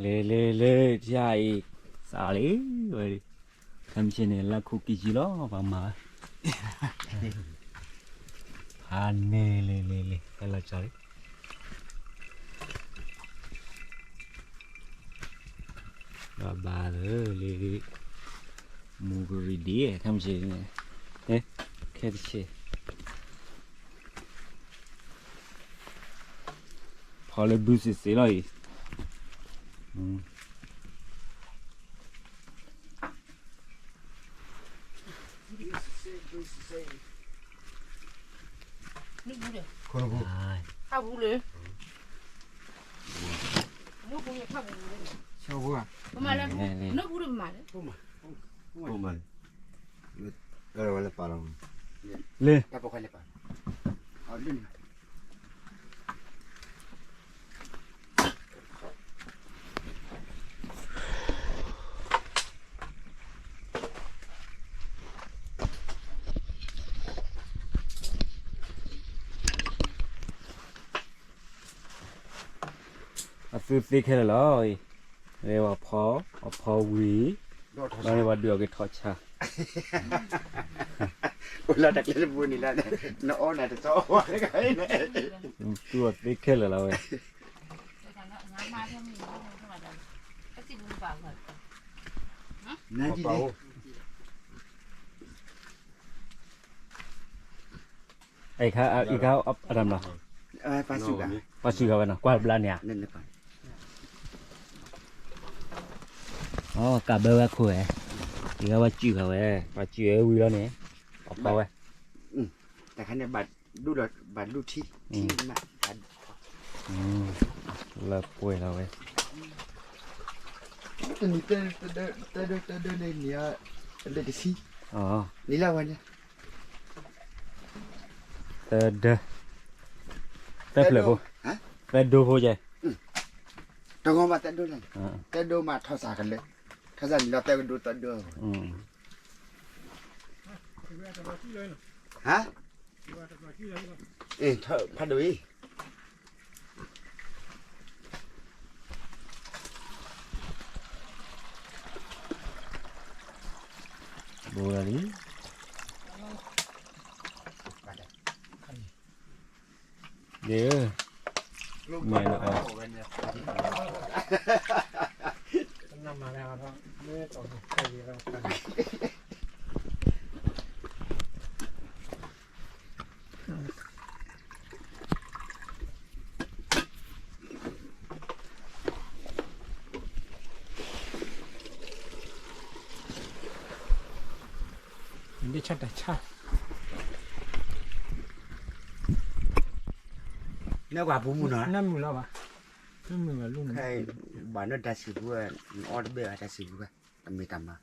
လ့လ့လ့ တၢ်အံၤ စးလံဝဲ, ခဲမုၢ်ဆ့ၣ်န့ၣ် လၢခိၣ်ကံယံလီၤ ပှၤမၤဝဲ, ဖးန့ၢ်လ့လ့လ့ ဟဲလီၤကၠီလံ, ဘၣ်ဘၣ်လၢလ့, မူကရံၣ်ဒ် ခဲမုၢ်ဆ့ၣ်န့ၣ်, ခဲတဆ့ၣ် ဖီလၢဘုစ့ၢ်စ့ၢ်လီၤအံၤ, ဖးဘူးလၢ, ဖးဘူးလၢ, ဖးဘူးလၢ, ပမၤလၢ, နဘူးလၢပမၤလၢ, ပမၤ, လၢပှၤလၢပာ်လီၤ, လၢ, တၢ်ပိာ်ခွါလၢပာ်လီၤ, အီၤလၢန့ၣ် အသူသ့ခဲလၢာ်လီၤ, အဖီ, အဖီဝံၤ, ဘၣ်န့ၣ်ပှၤဒုးအီၣ်က့ၤထီၣ်ဆါ, အိၣ်လၢတၢ်ကျဲတပူၤန့ၣ်လၢ, နအီၣ်နၤတသီအီၣ်ဝဲတဂၤန့ၣ်, သူအီၤသ့ခဲလၢာ်လီၤဝဲ, နၤကံၣ်န့ၣ် အံၤခါ, အံၤခါ, အတၢ်မနုၤ, ပှၤစုၣ်ဃာ်ဝဲနီၤ ကွၢ်တဘျီန့ၣ်ဧါ, အကးဘၢဝဲခိၣ်ဝဲ, အံၤခါပှၤစုၣ်ဃာ်ဝဲ, ပှၤစုၣ်ဝဲဝံၤလီၤန့ၣ်, အဖီဝဲ, တခါန့ၣ်ဘၣ်ဒိၣ်ဒီးဘၣ်ဒိၣ်ထံ, ထံမး, လၢပှဲၤလီၤဝဲ, တနံၤ, တဒၢ, တဒၢန့ၣ်န့ၣ်, လၢတဆံ, န့ၣ်လၢဝဲန့ၣ် သၢဒၢ, သၢဖျၢၣ်ဖိ, သၢဒိဖိကဲ, တဂီၤမးသၢဒိလၢ, သၢဒိမးထီၣ်စးကလၢ, ထီၣ်စးန့ၣ်လီၤသၢကဒိသၢဒိ, ဟါ, ဖးဒိၣ်အံၤ ဘိလီၤလံ, ဒ်, မၤလၢအီၤ ဒ်ဆၣ်တၢ်ဆၣ်, နကွၢ်ပူၤမုၢ်နီၤ, နမုၢ်လီၤဘၣ်, နမုၢ်ဘၣ်လီၤ, ဘၣ်နတၢ်စံၣ်ပူၤ, နအီၣ်တဘ့ၣ်ဘၣ်တၢ်စံၣ်ပူၤဘၣ်, တမ့ၢ်တၢ်မၤ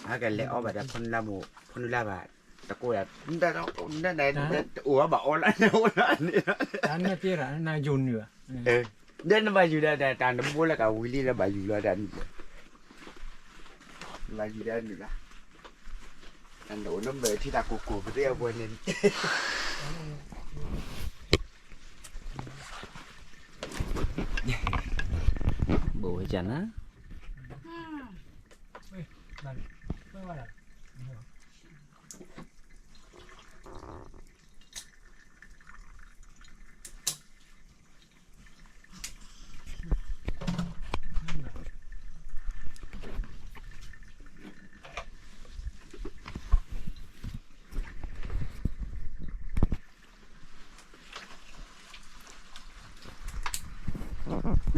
ဟဲကလဲၤအီၣ်ဘၣ်ဒီး ဖီနုလၢမိၢ်, ဖီနုလၢဘၣ်, တကိးယၤ, တအိၣ်ဘၣ်အီၣ်လၢန့ၣ်, ဒီးနဘၣ်ယူၤဒီး တၢ်နဘိလၢကဝံၤလံဒီးဘၣ်ယူၤလီၤဒီး, ဘၣ်ယူၤဒီးနုာ်လီၤ, တၢ်နအိၣ်နဘၢၣ်ထံတၢ်ကိၢ်ကိၢ်ပသ့အပှဲၤန့ၣ်, ဘိၣ်ဝဲကနၤ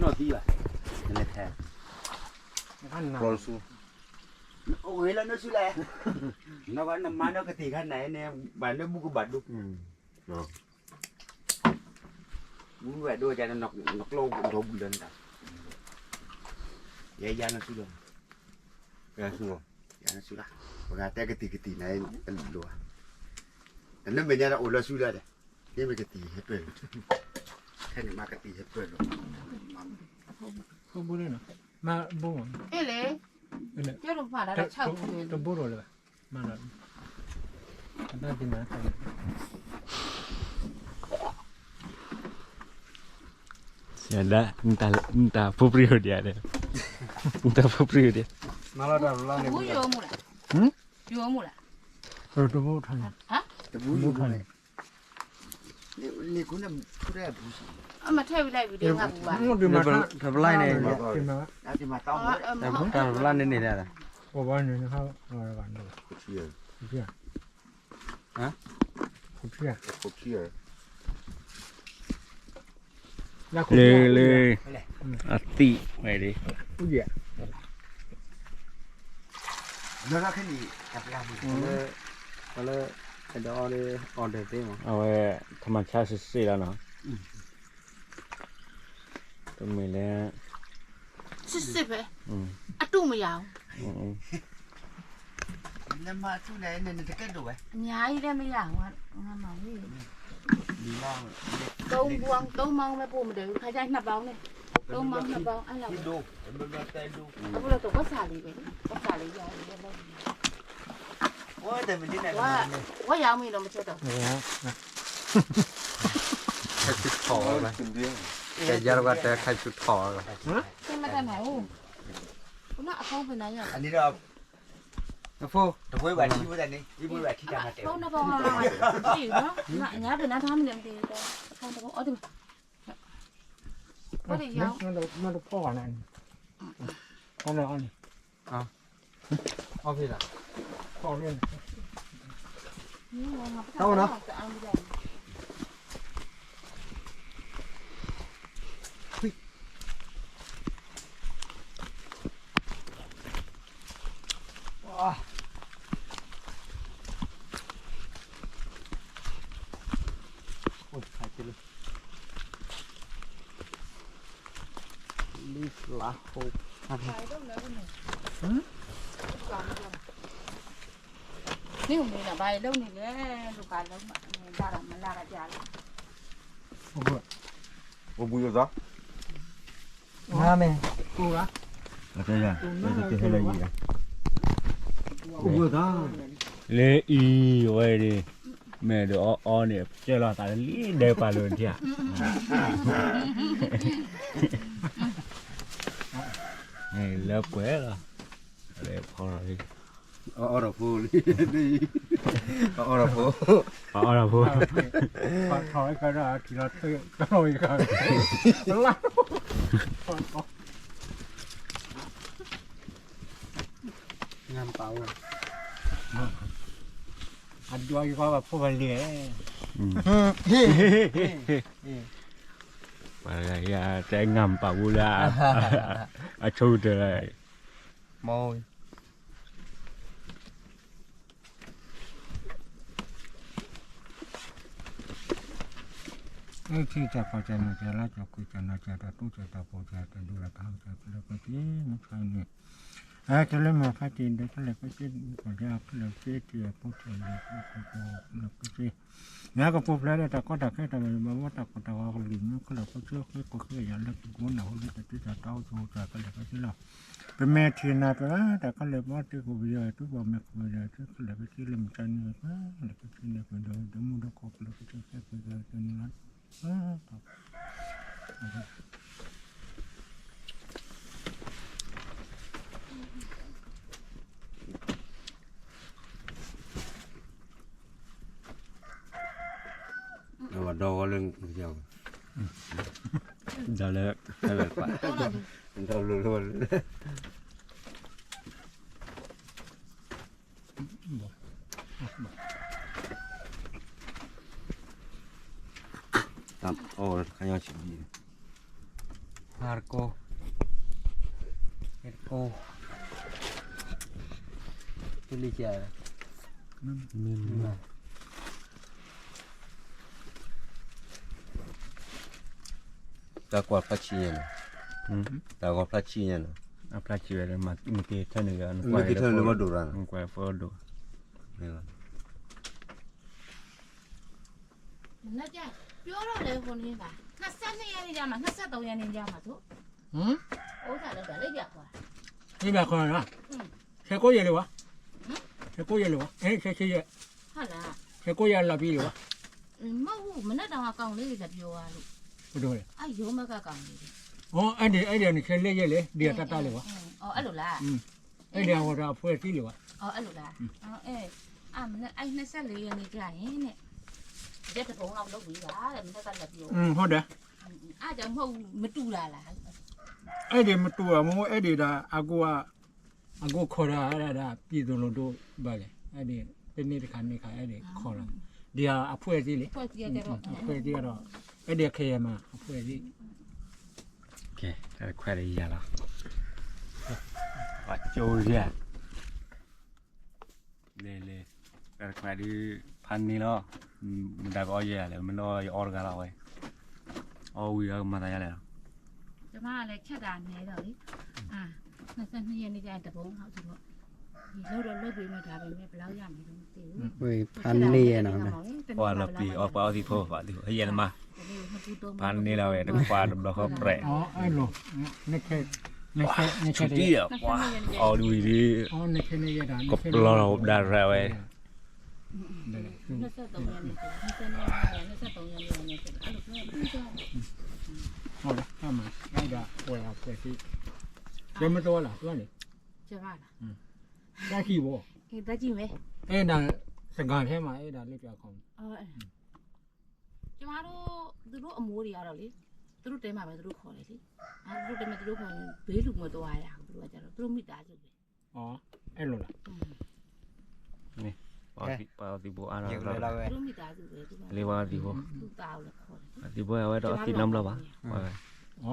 နီၢ်သံဘၣ်, နလဲၤထဲ, နဆူ, အိၣ်ဂ့ၤလၢနဆူလဲၣ်, နမါနီၢ်ကသံၣ်ခါန့ၣ်န့ၣ် ဘၣ်လၢဘူကဘၣ်ဒိ, ဘူကဘၣ်ဒိ နကျိဒီဘူးလၢနတၢ်, ယဲယၤနဆူလီၤ, ယၤနဆူလီၤ, ယၤနဆူလီၤ, ပှၤတဲကသံၣ်ကသံၣ်န့ၣ်, တလိၣ်ဘၣ်, တနၢ်မဲာ်ညါဒီးအိၣ်လၢဆူလီၤဒီး, ဟဲမ့ၢ်ကသံၣ်ဟဲပၢၢ်လီၤ, ဟဲန့ၣ်မၤကသံၣ်ဟဲပၢၢ်လီၤ, မၤဘိန့ၣ်နီၤ, မၤဘိမး, ဟဲလဲၣ်, တဘိဒီးလၢၤဘၣ်, မၤလီၤ, အတၢ်သ့ၣ်မၤတၢ်, စံ ဒၣ်, နတၢ်ဖိပြံဟိဒံးဧါ, နတၢ်ဖိပြံဟိဒံး, မၤလီၤတၢ်လၢန့ၣ်, တဘူးယိၤမူလၢ်, ယိၤမူလၢ်, တဘူးထါန့ၣ်, တဘူးယိၤမူန့ၣ်, န့ၣ်, အမထဲဝံၤလၢဝံၤဒ်ငါပူၤဘၣ်, တဘျီန့ၣ်, တဘျီန့ၣ်န့ၣ်ဒၣ်, လၢ လၢ အသံၣ်ဝဲဒၣ်, အဝဲ ထမၤဆါစ့ၢ်စ့ၢ်လီၤနီၤ, တမ့ၢ်လၢ စစ်စစ်ပဲ, အတုမရဘူး, အများကြီးလည်းမရဘူး, ငါမှောင်ပြီ, သုံးပေါင်း, သုံးပေါင်းပဲပို့မတယ်ဘူး, ခါကျရင်နှစ်ပေါင်းနဲ့, သုံးပေါင်းနှစ်ပေါင်းအဲ့လောက်ပဲ, အခုတော့ကစၢ်လေးပဲ, ကစၢ်လေးရတယ်, ဝါရောင်မင်းတော့မချက်တော့ဘူး, ခဲဆူထီၣ်ဝဲ, ကဲယါတကွၢ်တဲခဲဆူထီၣ်ဝဲ, မတတ်နိုင်ဘူး, ခုနအဖုံးပနာရ, အဖိ, တပွဲဘၣ်ထံဝဲဒၣ်န့ၣ်, တပွဲဘၣ်ထံတၢ်မၤတဲ, ဖုံးနဖုံး, အညာပနာထားမလဲမတည်တော့, အဖုံးတဖုံး, အီတမံ, အီတယီ, မတဖုံးန့ၣ်, အီန့ၣ်, အီဖဲဒၣ်, ဖုံးန့ၣ်, တၢ်ဝဲနီၤ လံဖျါဟိ, န့ၣ်မ့ၢ်နဘၣ်အံၤလၢန့ၣ်လဲၣ်, လူၤကၤလၢမလၤကယၤလီၤ, အိၣ်ဘှံးအသး, နမ့ၢ်, အိၣ်ဘှံးအသး, လၢအံၤဝဲဒၣ်, မ့ၢ်ဒီးအီအီန့ၣ် ကဲလီၤသးလံဒဲးပာ်လိာ်နထံၣ်ဧါ, လၢပှဲၤလီၤ, ဖီလီၤလံ, အအီၣ်ဒီးဖိလံ, အအီၣ်ဒီးဖိ, အအီၣ်ဒီးဖိ, ပှၤထီၣ်ဝဲကဒီးထံၣ်လီၤထၢကလီၤဝံၤက, လါ, ငါပာ်ဝဲ, အဒွးယကီးဘၣ်ဖိဘၣ်လံ, ပှၤယတဲငါပာ်ဝဲလၢ, အဆိကတၢၢ်လီၤ, မ့ၢ် ထံၣ်တၢ်ဖီၣ်တၢ်နၢ်တၢ်လါတၢ်ကွံတၢ်နီၢ်တၢ်တၢ်တိတၢ်တၢ်ပီၢ်တၢ်တဒိတၢ်တၢ်ဟးတၢ်ဖီၣ်တၢ်ကွံမ့ၢ်ဖးန့ၣ်, ကဲလၢမ့ၢ်ဖးတ့ၢ်ဒီးခဲလၢာ်ခဲဆ့, ပှၤဒၣ်ခဲလၢာ်ခဲဆ့တံၤအဖိတၢ်လံၤဖိတၢ်ခဲလၢာ်ခဲဆ့, ညါကပူၤဖျဲးဒီးတၢ်ကီတၢ်ခဲတၢ်ဘၣ်ယိၣ်ဘၣ်ဘှီတၢ်ကိၢ်တၢ်ဂီၤကလုာ်မ့ၢ်ခဲလၢာ်ခဲဆ့ ဃ့ကိၢ်ဃ့ယၤလၢပကိးနၢ်ဟူလၢတၢ်တ့တၢ်တီအိၣ်ဆိးတၢ်ခဲလၢာ်ခဲဆ့လီၤ. ပမ့ၢ်ထံၣ်နၤပဂၤတၢ်ခဲလၢာ်ဘီတ့ခိၣ်ပယီၤ တူၢ်ဘီမ့ၢ်ခိၣ်ပယီၤ ခဲလၢာ်ခဲဆ့လၢမုၢ်ကနံၤ ခဲလၢာ်ခဲဆ့န့ၣ်ပဒိးဒီမူဒီခိၣ်ခဲလၢာ်ခဲဆ့ခဲပကတနံၤလီၤ. အဝဲဒီဂီၤလၢ, ဒီးလၢ, ဒီးလၢ, တၢ်အီၣ်ခါညီဆံး, ဟါတကိ, ဟဲတကိ, တလံၤက, မ့ၢ်မ့ၢ် တၢ်ကွၢ်ဖျါဆံညါန့ၣ်, တၢ်ဂီၤဖျါဆံညါန့ၣ်, အဖျါဆံဝဲလၢမ့ၢ်က့ၤထၢနုာ်ဂၤ, မ့ၢ်က့ၤထၢနုာ်လၢဘၣ်ဒိၣ်ရၣ်န့ၣ်, ကွၢ်ဖီဒိၣ်, ပြောတော့လေဟိုနေ့က, နှစ်ဆယ့်နှစ်ရက်နေ့ကျမှ, နှစ်ဆယ့်သုံးရက်နေ့ကျမှသို့, ဟမ်, အိုးစားလောက်တာလေဗျာခွာ, လေဗျာခွာနော်, ဆယ့်ကိုးရက်လေဝါ, ဟမ်, ဆယ့်ကိုးရက်လေဝါ, အဲ, ဆယ့်ရှစ်ရက်, ဟုတ်လား, ဆယ့်ကိုးရက်လာပြီလေဝါ, မဟုတ်ဘူး, မနက်တောင်ကကောင်လေးတွေလာပြောသွားလို့, အယိမ့ၢ်ကကီးန့ၣ်, အဒ်အဒ်န့ၣ်ခဲလၢာ်ယဲလဲၣ် ဒ်အတၢ်တၢ်လၢၤဘၣ်, အဒ်အဝဲဒၣ်အဖှဲၣ်သံလၢၤဘၣ်, အဒ်, အနဆဲလၢယန့ၣ်န့ၣ်, ယတဘီလီၤဝံၤဘၣ်, မ့ၢ်တၢ်လၢာ်ဘၣ်, ဟုတ်တယ်, အမတူၢ်ဒၣ်လၢ, အဲဒ်မတူၢ်အမ့ၢ်အဲဒ်ဒၣ်, အကိးခိးဒၣ်ဒၣ် ပြည်သူလူထု ဘၣ်လဲၣ်, အဲဒ်, တန့ၢ်တခါန့ၢ်ခါ အဲဒ်ခိးလီၤ, ဒ်အဖှဲၣ်သံလံ, အဖှဲၣ်သံဒီး, အဲဒ်ခဲအံၤမး အဖှဲၣ်သံ, ကဲ, တၢ်တခွါဒီးယၤလီၤ, ပှၤကၠိယၤ, လဲၤလဲၤ, တၢ်တခွါဒုး, ဖးန့ၢ်လီၤ, မတၤကအီၣ်ယဲလဲၣ်, မ့ၢ်လီၤယအီၣ်တဂၤလီၤဝဲ, အီၣ်ဝံၤအကမၤသးယၤလဲၣ်လီၤ, တမၤလဲၤဆဲးတၢ်နဲဒီးလံ, နန့ၣ်တဘီ, ဖးန့ၢ်နီၤ, ပှၤလီၤပျံၤအီၣ်ပှၤအီၣ်သံဖိ, ဖးန့ၢ်လီၤဝဲတခွါတဘျီဃီပြဲး, ဆူတံၢ်ဒီးပှၤ, အီၣ်ဒ်ဝံၤဒုး, ကပျီလီၤဒါရၣ်ဝဲ, တၢ်ခံဘိ, အဲဒၣ်စဂၤထဲမး အဲဒၣ်လၢပျၢၤခီမး, ကျမတို့, သူတို့အမိုးတွေကတော့လေ, သူတို့တဲမှာပဲ သူတို့ခေါ်တယ်လေ, သူတို့တဲမှာ သူတို့ခေါ်တယ်, ဘဲလူမတော်ရဘူးလို့ကြတော့ သူတို့မိသားစုပဲ, အဲလိုလား, ပှၤသံဖိအါ, သူတို့မိသားစုပဲ, လၢပှၤသံဖိ, သူ့သားကိုလည်းခေါ်တယ်, သံဖိအဝဲတော့အသံနဘျီဘၣ်,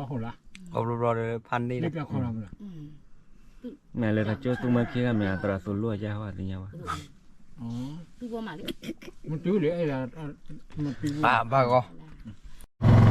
ဟုတ်လား, အဘျီဘျီဒီးဖးန့ၢ်လီၤ, မ့ၢ်လၢတၢ်ကၠိသူမၤခ့ဂၤမ့ၢ်အသရၣ်သူလိာ်အယါဟီသ့ၣ်ညါဘၣ်, သူဘီမးလံ, မတုၤလံ, ဘၣ်ဂီၤ,